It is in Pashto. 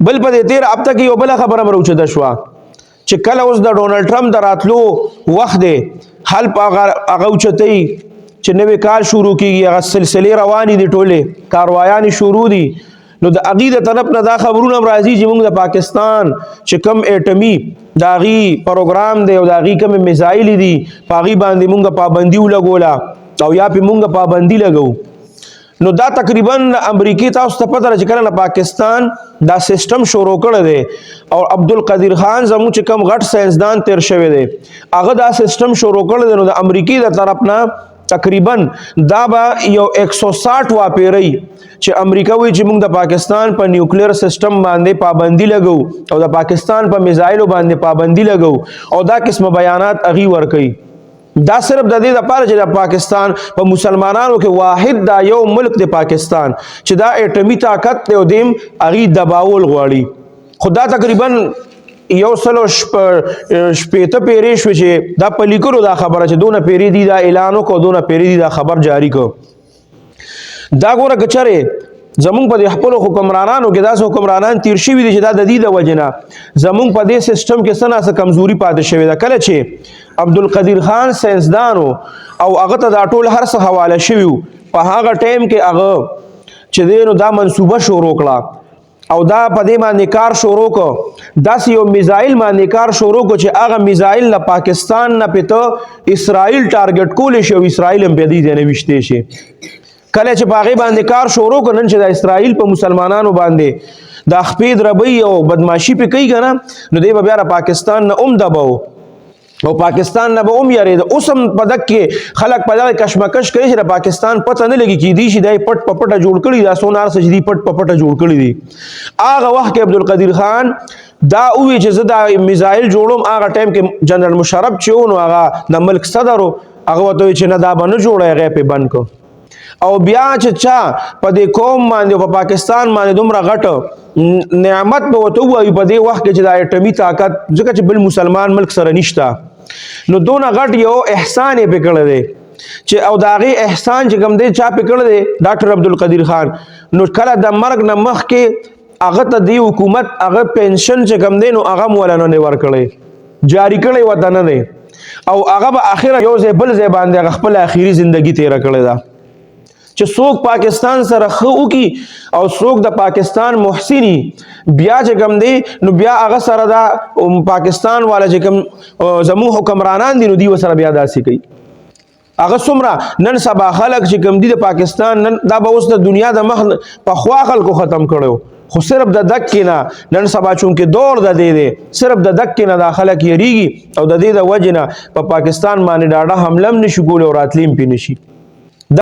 بل په دې تیر هفته کې یو بل خبره مروچته شوه چې کله اوس د ډونالډ ټرمپ د راتلو وخت دی، حل په هغه اوچتي چې نوې کال شروع کیږي، هغه سلسلې روانې دي، ټولې کاروایانې شروع دي. نو د هغې د طرف نه دا خبرونه هم راځي چې موږ د پاکستان چې کوم ایټمي د هغې پروګرام دی او د هغې کومې میزایل دي، په هغې باندې موږ پابندي ولګوله او یا پې موږ پابندي لګوو. نو دا تقریبا امریکای، تاسو ته پته ده چې کله نه پاکستان دا سیستم شروع کړی دی او عبدالقدیر خان زموږ چې کوم غټ ساينسدان تیر شوی دی، هغه دا سیستم شروع کړی دی. نو د امریکای د طرف نه تقریبا دا به یو 160 واپیری چې امریکا وایي چې موږ د پاکستان په نیوکلیر سیستم باندې پابندي لګو او د پاکستان په میزایلو باندې پابندي لګو او دا قسمه بیانات اغي ورکوي. دا صرف د دې لپاره چې د پاکستان په مسلمانانو کې واحد دا یو ملک دی پاکستان چې دا اټومي طاقت دی او دیم هغه دباول غواړي. خو دا تقریبا 160 پیرې شو چې دا په لیکلو دا خبره چې دونه پیرې دی دا اعلان وکړو، دونه پیرې دی دا خبر جاری کو. دا ګوره کچره زمونږ په دې خپل حکمرانانو کې داسې حکمرانان تیر شوي دي چې دا د دې د وجې نه زمونږ په دې سیستم کې څه ناڅه کمزوري پاتې شوې ده. کله چې عبدالقدیر خان ساينسدانو او هغه ته دا ټول هر څه حواله شوي، په هغه ټایم کې هغه چې دی نو دا منصوبه شروع کړه او دا په دې باندې کار شروع کو، داسې یو میزایل باندې کار شروع کو چې هغه میزایل له پاکستان نه پته اسرائیل ټارګټ کولی شي او اسرائیل هم په دې ځای نه ویشتی شي. کله چې په هغې باندې کار شروع کړ، نن چې د اسرائیل په مسلمانانو باندې دا خپې دربوي او بدماشي پې کوي که نه، نو دی به بیا د پاکستان نه هم دباو او پاکستان نه به هم یریده. اوس هم په دک کې خلک په دغه کشمکش کوي چې د پاکستان پته نه لګي، کیدی شي دا پټ په پټه جوړ کړي، دا څونه هر څه چې دي پټ په پټه جوړ کړي دي. هغه وخت کې عبدالقدیر خان دا ووی چې زه دا میزایل جوړوم. هغه ټایم کې جنرال مشرف چې و، نو هغه د ملک صدر و، هغه ورته وویل چې نه، دا به نه جوړوي. هغه یې پرې بند کړ. او بیا چې چا په دې قوم باندې، په پاکستان باندې دومره غټ نعمت به ورته ووایو په دې وخت کې چې دا اټومي طاقت، ځکه چې بل مسلمان ملک سره نشته، نو دونه غټ یو احسان یې پې کړی دی چې او د هغې احسان چې کوم دی چا پې کړی دی؟ ډاکټر عبدالقدیر خان. نو کله د مرګ نه مخکې هغه ته دی حکومت هغه پنشن چې کوم دی نو هغه هم وله نه دی ورکړی، جاری کړی ورته نه دی او هغه به اخره یو ځای بل ځای باندې هغه خپله اخري زندگی تیره کړې ده. چې څوک پاکستان سره ښه وکړي او څوک د پاکستان محسني بیا چې کوم دی، نو بیا هغه سره دا پاکستان والا چې کوم زموږ حکمرانان دي، نو دی سره بیا داسې کوي. هغه څومره نن سبا خلک چې کوم دي د پاکستان نن دا به اوس د دنیا د مخ په خوا خلکو ختم کړو، خو صرف د دک کې نه نن سبا چونکې دور د دې دی، صرف د دک کې نه دا خلک یریږي او د دې د وجې نه په پاکستان باندې ډاډه حمله هم نشي کولی او راتلی هم پې نشي.